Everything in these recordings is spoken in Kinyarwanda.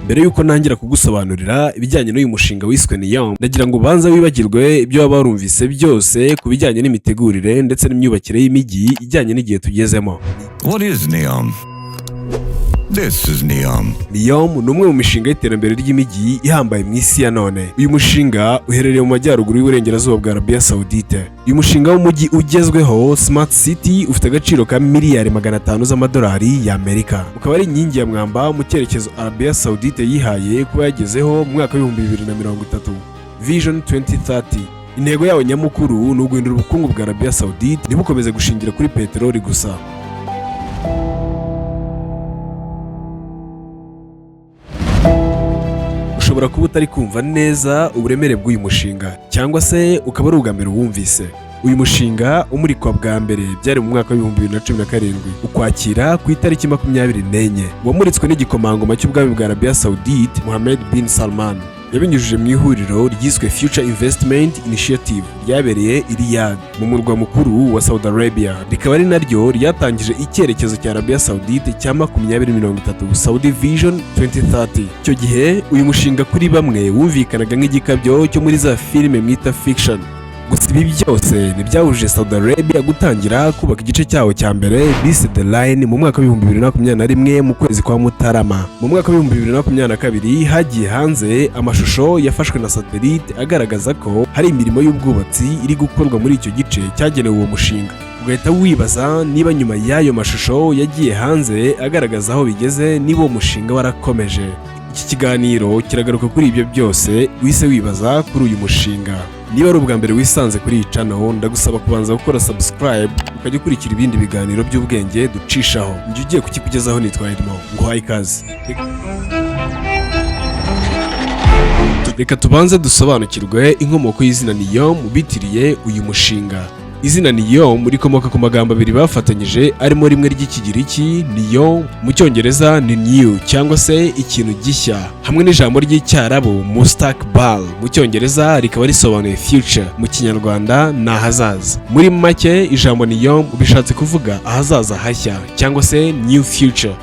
Mbere y'uko ntangira kugusobanurira ibijyanye n'uyu mushinga wiswe NEOM, ndagira ngo ubanze wibagirwe ibyo waba warumvise byose ku bijyanye n'imitegurire ndetse n'imyubakire y'imijyi ijyanye n'igihe tugezemo. What is NEOM? This is NEOM. NEOM ni umwe mu mishinga y'iterambere ry'imijyi ihambaye mu isi ya none. Uyu mushinga uherereye mu majyaruguru y'uburengerazuba bwa Arabia Saudite. Uyu mushinga w'umujyi ugezweho, Smart City, ufite agaciro ka miliyari 500 z'amadolari y'Amerika. Ukaba ari inkingi ya mwamba mu cyerekezo Arabia Saudite yihaye kuba yagezeho mu mwaka wa 2030, Vision 2030. Intego yawo nyamukuru ni uguhindura ubukungu bwa Arabia Saudite ntibukomeze gushingira kuri peteroli gusa. Ushobora kuba utari kumva neza uburemere bw'uyu mushinga, cyangwa se ukaba ari ubwa mbere uwumvise. Uyu mushinga umurikwa bwa mbere byari mu mwaka wa 2017, Ukwakira, ku itariki 24. Wamuritswe n'igikomangoma cy'ubwami bwa Arabia Saudite, Mohammed bin Salman, yabinyujije mu ihuriro ryiswe Future Investment Initiative ryabereye i Riyadh, mu murwa mukuru wa Saudi Arabia, rikaba ari naryo ryatangije icyerekezo cya Arabia Saudite cya 2030, Saudi Vision 2030. Icyo gihe uyu mushinga kuri bamwe wumvikanaga nk'igikabyo cyo muri za filime mwita fiction. Gusa ibi byose ntibyabujije Saudi Arabia gutangira kubaka igice cyawo cya mbere bise The Line mu mwaka wa 2021, mu kwezi kwa Mutarama. Mu mwaka wa 2022 hagiye hanze amashusho yafashwe na satellite agaragaza ko hari imirimo y'ubwubatsi iri gukorwa muri icyo gice cyagenewe uwo mushinga. Ugahita wibaza niba nyuma y'ayo mashusho yagiye hanze agaragaza aho bigeze, niba uwo mushinga warakomeje. Iki kiganiro kiragaruka kuri ibyo byose wise wibaza kuri uyu mushinga. Niba ari ubwa mbere wisanze kuri iyi channel, ndagusaba kubanza gukora subscribe, ukajya ukurikira ibindi biganiro by'ubwenge ducishaho. Njye ugiye kukikugezaho nitwa Edmo, nguhaye ikaze. Reka tubanze dusobanukirwe inkomoko y'izina NEOM bitiriye uyu mushinga. Izina NEOM rikomoka ku magambo abiri bafatanyije, arimo rimwe ry'Ikigiriki neo, mu Cyongereza ni new cyangwa se ikintu gishya, hamwe n'ijambo ry'Icyarabu mustakbal, mu Cyongereza rikaba risobanuye future, mu Kinyarwanda ni ahazaza. Muri make, ijambo NEOM bishatse kuvuga ahazaza hashya cyangwa se new future.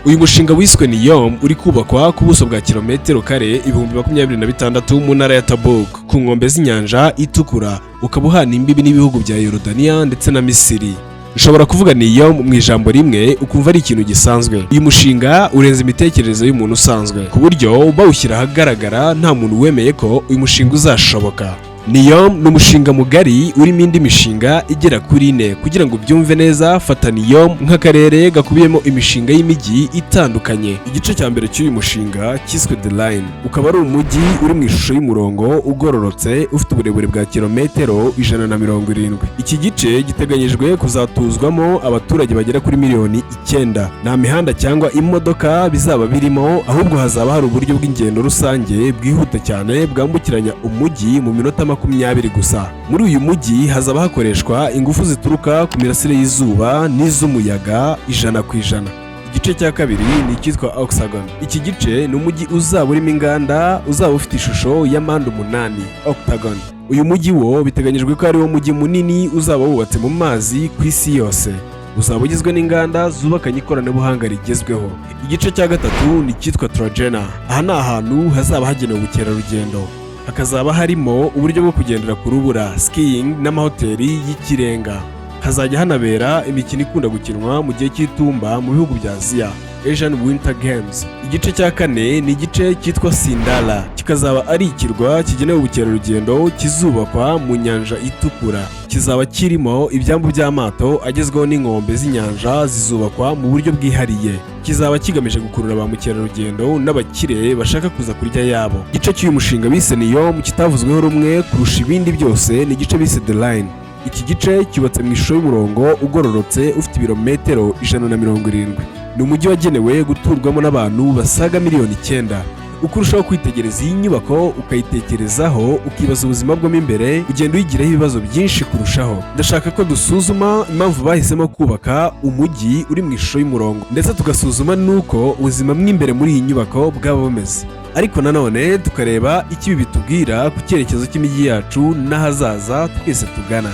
Uyu mushinga wiswe NEOM uri kubakwa ku buso bwa kilometero kare 26,000 mu ntara ya Tabuk, ku nkombe z'Inyanja Itukura, ukaba uhana imbibi n'ibihugu bya Yorodaniya ndetse na Misiri. Ushobora kuvuga NEOM mu ijambo rimwe ukumva ari ikintu gisanzwe. Uyu mushinga urenze imitekerereze y'umuntu usanzwe, ku buryo bawushyira ahagaragara nta muntu wemeye ko uyu mushinga uzashoboka. NEOM ni umushinga mugari urimo indi mishinga igera kuri ine. Kugira ngo ubyumve neza, fata NEOM nk'akarere gakubiyemo imishinga y'imijyi itandukanye. Igice cya mbere cy'uyu mushinga cyiswe The Line, ukaba ari umujyi uri mu ishusho y'umurongo ugororotse, ufite uburebure bwa kilometero 170. Iki gice giteganyijwe kuzatuzwamo abaturage bagera kuri miliyoni 9. Nta mihanda cyangwa imodoka bizaba birimo, ahubwo hazaba hari uburyo bw'ingendo rusange bwihuta cyane bwambukiranya umujyi mu minota 20 gusa. Muri uyu mujyi hazaba hakoreshwa ingufu zituruka ku mirasire y'izuba n'iz'umuyaga 100%. Igice cya kabiri ni icyitwa Oxagon. Iki gice ni umujyi uzaba urimo inganda, uzaba ufite ishusho ya mpande umunani, octagon. Uyu mujyi wo biteganyijwe ko ari wo mujyi munini uzaba wubatse mu mazi ku isi yose. Uzaba ugizwe n'inganda zubakanye ikoranabuhanga rigezweho. Igice cya gatatu ni icyitwa Trojena. Aha ni ahantu hazaba hagenewe ubukerarugendo, hakazaba harimo uburyo bwo kugendera ku rubura, skiing, n'amahoteli y'ikirenga. Hazajya hanabera imikino ikunda gukinwa mu gihe cy'itumba mu bihugu bya Aziya, Asian Winter Games. Igice cya kane ni igice cyitwa Sindala, kikazaba ari ikirwa kigenewe ubukerarugendo kizubakwa mu Nyanja Itukura. Kizaba kirimo ibyambu by'amato agezweho n'inkombe z'inyanja zizubakwa mu buryo bwihariye. Kizaba kigamije gukurura ba mukerarugendo n'abakire bashaka kuza kurya yabo. Igice cy'uyu mushinga bise NEOM kitavuzweho rumwe kurusha ibindi byose ni igice bise The Line. Iki gice cyubatse mu ishusho y'umurongo ugororotse ufite ibirometero 170. Ni umujyi wagenewe guturwamo n'abantu basaga miliyoni 9. Uko urushaho kwitegereza iyi nyubako, ukayitekerezaho, ukibaza ubuzima bwo mo imbere, ugenda uyigiraho ibibazo byinshi kurushaho. Ndashaka ko dusuzuma impamvu bahisemo kubaka umujyi uri mu ishusho y'umurongo, ndetse tugasuzuma n'uko ubuzima mo imbere muri iyi nyubako bwaba bumeze, ariko nanone tukareba icyo ibi bitubwira ku cyerekezo cy'imijyi yacu n'ahazaza twese tugana.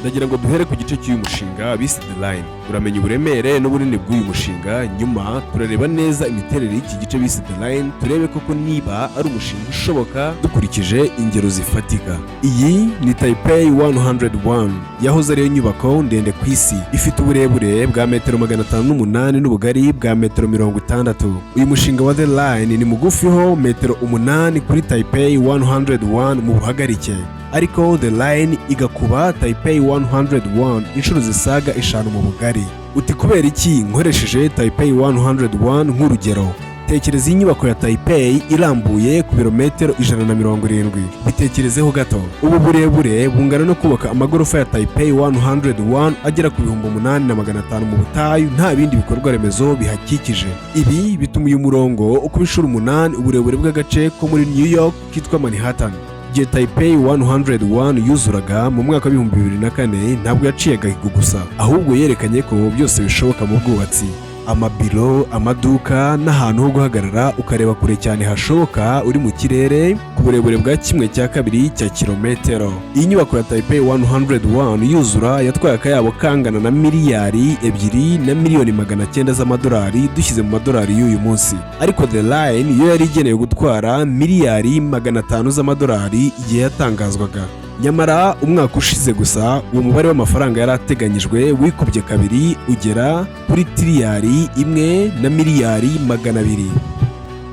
Ndagira ngo duhere ku gice cy'uyu mushinga bise The Line. Uramenya uburemere n'ubunini bw'uyu mushinga, nyuma turareba neza imiterere y'iki gice bise The Line, turebe koko niba ari umushinga ushoboka dukurikije ingero zifatika. Iyi ni Taipei 101, yahoze ariyo nyubako ndende ku isi. Ifite uburebure bwa metero 508 n'ubugari bwa metero 60. Uyu mushinga wa The Line ni mugufi ho metero 8 kuri Taipei 101 mu buhagarike, ariko The Line igakuba Taipei 101 inshuro zisaga 5 mu bugari. Uti kubera iki nkoresheje Taipei 101 nk'urugero? Tekereza iyi nyubako ya Taipei irambuye ku birometero 170. Bitekerezeho gato. Ubu burebure bungana no kubaka amagorofa ya Taipei 101 agera ku 8500 mu butayu, nta bindi bikorwa remezo bihakikije. Ibi bituma uyu murongo ukuba inshuro 8 uburebure bw'agace ko muri New York kitwa Manhattan. Igihe Taipei 101 yuzuraga mu mwaka wa 2004, ntabwo yaciye agahigo gusa, ahubwo yerekanye ko byose bishoboka mu bwubatsi: amabiro, amaduka n'ahantu ho guhagarara ukareba kure cyane hashoboka uri mu kirere ku burebure bwa ½ cya kilometero. Iyi nyubako ya Taipei 101 yuzura yatwaye akayabo kangana na 2,900,000,000 z'amadolari dushyize mu madolari y'uyu munsi, ariko The Line yo yari igenewe gutwara miliyari 500 z'amadolari igihe yatangazwaga. Nyamara umwaka ushize gusa, uwo mubare w'amafaranga yari ateganyijwe wikubye kabiri, ugera kuri tiriyari 1 na miliyari 200.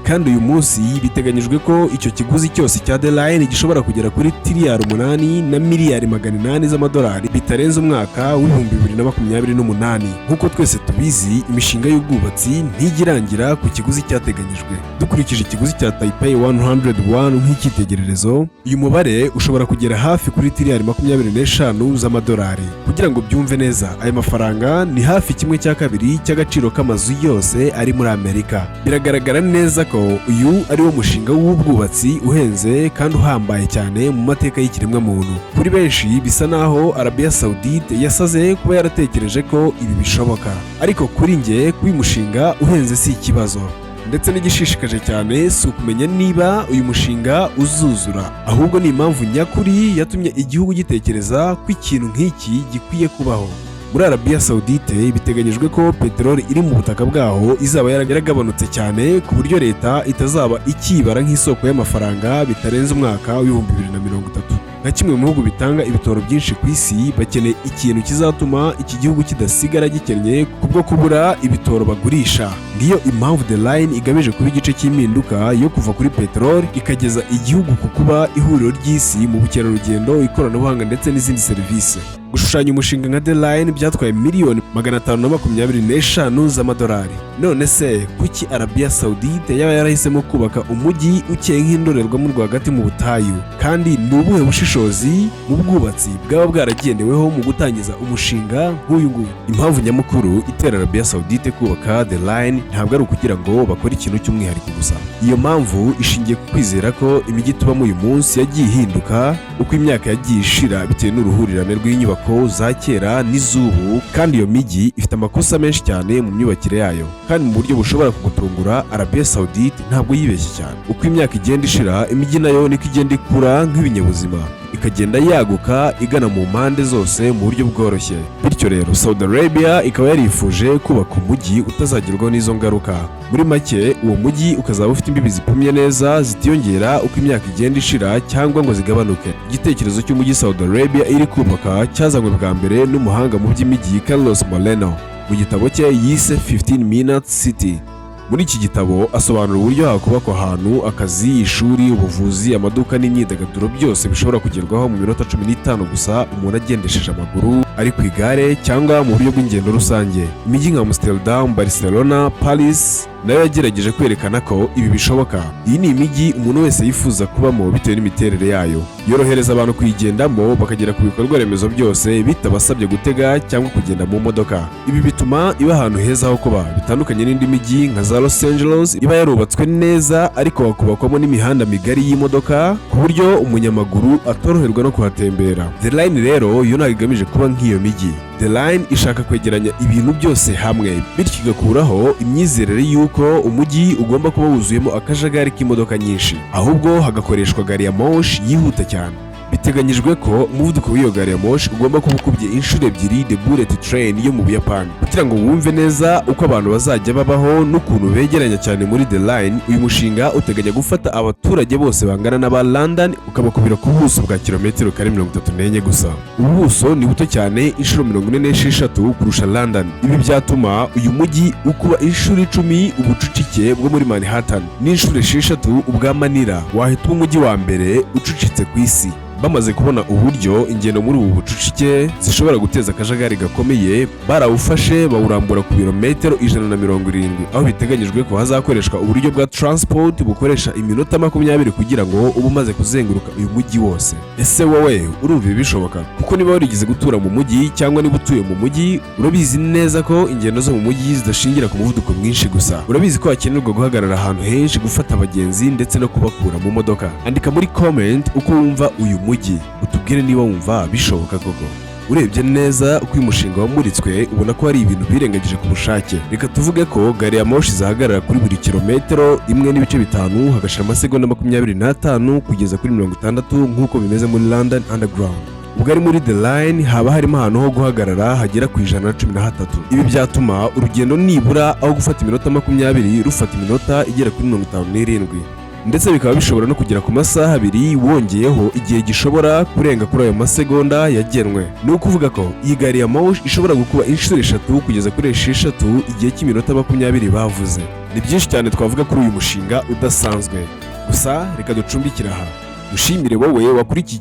Kandi uyu munsi biteganyijwe ko icyo kiguzi cyose cya The Line gishobora kugera kuri tiriyari 8 na miliyari 800 z'amadolari bitarenze umwaka wa 2028. Nk'uko twese tubizi, imishinga y'ubwubatsi ntijya irangira ku kiguzi cyateganyijwe. Dukurikije ikiguzi cya Taipei 101 nk'icyitegererezo, uyu mubare ushobora kugera hafi kuri tiriyari 25 z'amadolari. Kugira ngo byumve neza, aya mafaranga ni hafi ½ cy'agaciro k'amazu yose ari muri Amerika. Biragaragara neza ko uyu ari wo mushinga w'ubwubatsi uhenze kandi uhambaye cyane mu mateka y'ikiremwamuntu. Kuri benshi bisa naho Arabia Saudite yasaze kuba yaratekereje ko ibi bishoboka, ariko kuri njye kuba uyu mushinga uhenze si ikibazo. Ndetse n'igishishikaje cyane si ukumenya niba uyu mushinga uzuzura, ahubwo ni impamvu nyakuri yatumye igihugu gitekereza ko ikintu nk'iki gikwiye kubaho. Muri Arabiya Saudite biteganyijwe ko peteroli iri mu butaka bwaho izaba yaragabanutse cyane, ku buryo leta itazaba ikibara nk'isoko y'amafaranga bitarenze umwaka wa 2030. Nka kimwe mu bihugu bitanga ibitoro byinshi ku isi, bakeneye ikintu kizatuma iki gihugu kidasigara gikennye kubwo kubura ibitoro bagurisha. Ngiyo impamvu The Line igamije kuba igice cy'impinduka yo kuva kuri peteroli ikageza igihugu ku kuba ihuriro ry'isi mu bukerarugendo, ikoranabuhanga ndetse n'izindi serivisi. Gushushanya umushinga nka The Line byatwaye miliyoni 525 z'amadolari. None se kuki Arabia Saudite yaba yarahisemo kubaka umujyi ukeye nk'indorerwamo rwagati mu butayu? Kandi ni ubuhe bushishozi mu bwubatsi bwaba bwaragendeweho mu gutangiza umushinga nk'uyu nguyu? Impamvu nyamukuru itera Arabia Saudite kubaka The Line ntabwo ari ukugira ngo bakore ikintu cy'umwihariko gusa. Iyo mpamvu ishingiye ku kwizera ko imijyi tubamo uyu munsi yagiye ihinduka uko imyaka yagiye ishira, bitewe n'uruhurirane rw'inyubako za kera n'iz'ubu, kandi iyo mijyi ifite amakosa menshi cyane mu myubakire yayo. Kandi mu buryo bushobora kugutungura, Arabia Saudite ntabwo yibeshye cyane. Uko imyaka igenda ishira, imijyi nayo niko igenda ikura nk'ibinyabuzima, ikagenda yaguka igana mu mpande zose mu buryo bworoshye. Bityo rero, Saudi Arabia ikaba yarifuje kubaka umujyi utazagerwaho n'izo ngaruka. Muri make, uwo mujyi ukazaba ufite imbibi zipimye neza, zitiyongera uko imyaka igenda ishira cyangwa ngo zigabanuke. Igitekerezo cy'umujyi Saudi Arabia iri kubaka cyazanywe bwa mbere n'umuhanga mu by'imijyi Carlos Moreno mu gitabo cye yise 15 Minutes City. Muri iki gitabo asobanura uburyo hakubakwa ahantu akazi, ishuri, ubuvuzi, amaduka n'imyidagaduro byose bishobora kugerwaho mu minota 15 gusa umuntu agendesheje amaguru, ari ku igare cyangwa mu buryo bw'ingendo rusange. Imijyi nka Amsterdam, Barcelona, Paris nayo yagerageje kwerekana ko ibi bishoboka. Iyi ni imijyi umuntu wese yifuza kubamo bitewe n'imiterere yayo yorohereza abantu kuyigendamo, bakagera ku bikorwa remezo byose bitabasabye gutega cyangwa kugenda mu modoka. Ibi bituma iba ahantu heza ho kuba, bitandukanye n'indi mijyi nka za Los Angeles iba yarubatswe neza ariko hakubakwamo n'imihanda migari y'imodoka, ku buryo umunyamaguru atoroherwa no kuhatembera. The Line rero yo ntabwo igamije kuba nk'iyo mijyi. The Line ishaka kwegeranya ibintu byose hamwe, bityo igakuraho imyizerere y'uko umujyi ugomba kuba wuzuyemo akajagari k'imodoka nyinshi, ahubwo hagakoreshwa gari ya moshi yihuta cyane. Biteganijwe ko The Line izaba ifite imihanda Biteganyijwe ko umuvuduko w'iyo gari ya moshi ugomba kuba ukubye inshuro ebyiri the bullet train yo mu Buyapani. Kugira ngo wumve neza uko abantu bazajya babaho n'ukuntu begeranya cyane muri The Line, uyu mushinga uteganya gufata abaturage bose bangana n'aba London, ukabakubira ku buso bwa kilometero kare 34 gusa. Ubu buso ni buto cyane inshuro 46 kurusha London. Ibi byatuma uyu mujyi ukuba inshuro 10 ubucucike bwo muri Manhattan n'inshuro 6 ubwa Manila. Wahita uba umujyi wa mbere ucucitse ku isi. Bamaze kubona uburyo ingendo muri ubu bucucike zishobora guteza akajagari gakomeye, barawufashe bawurambura ku birometero 170, aho biteganyijwe ko hazakoreshwa uburyo bwa transport bukoresha iminota 20 kugira ngo ube umaze kuzenguruka uyu mujyi wose. Ese wowe urumva ibi bishoboka? Kuko niba warigeze gutura mu mujyi cyangwa niba utuye mu mujyi, urabizi neza ko ingendo zo mu mujyi zidashingira ku muvuduko mwinshi gusa. Urabizi ko hakenerwa guhagarara ahantu henshi, gufata abagenzi ndetse no kubakura mu modoka. Andika muri comment uko wumva uyu mujyi, utubwire niba wumva bishoboka koko. Urebye neza uko uyu mushinga wamuritswe, ubona ko hari ibintu birengagije ku bushake. Reka tuvuge ko gari ya moshi zahagarara kuri buri kilometero 1.5, hagashira amasegonda 25 kugeza kuri 60, nk'uko bimeze muri London Underground. Ubwo ari muri The Line haba harimo ahantu ho guhagarara hagera ku 113. Ibi byatuma urugendo nibura aho gufata iminota 20 rufata iminota igera kuri 57, ndetse bikaba bishobora no kugera ku masaha 2 wongeyeho igihe gishobora kurenga kuri ayo masegonda yagenwe. Ni ukuvuga ko iyi gari ya moshi ishobora gukuba inshuro eshatu kugeza kuri esheshatu igihe cy'iminota 20 bavuze. Ni byinshi cyane twavuga kuri uyu mushinga udasanzwe, gusa reka ducumbikire aha. Dushimire wowe wakurikiye.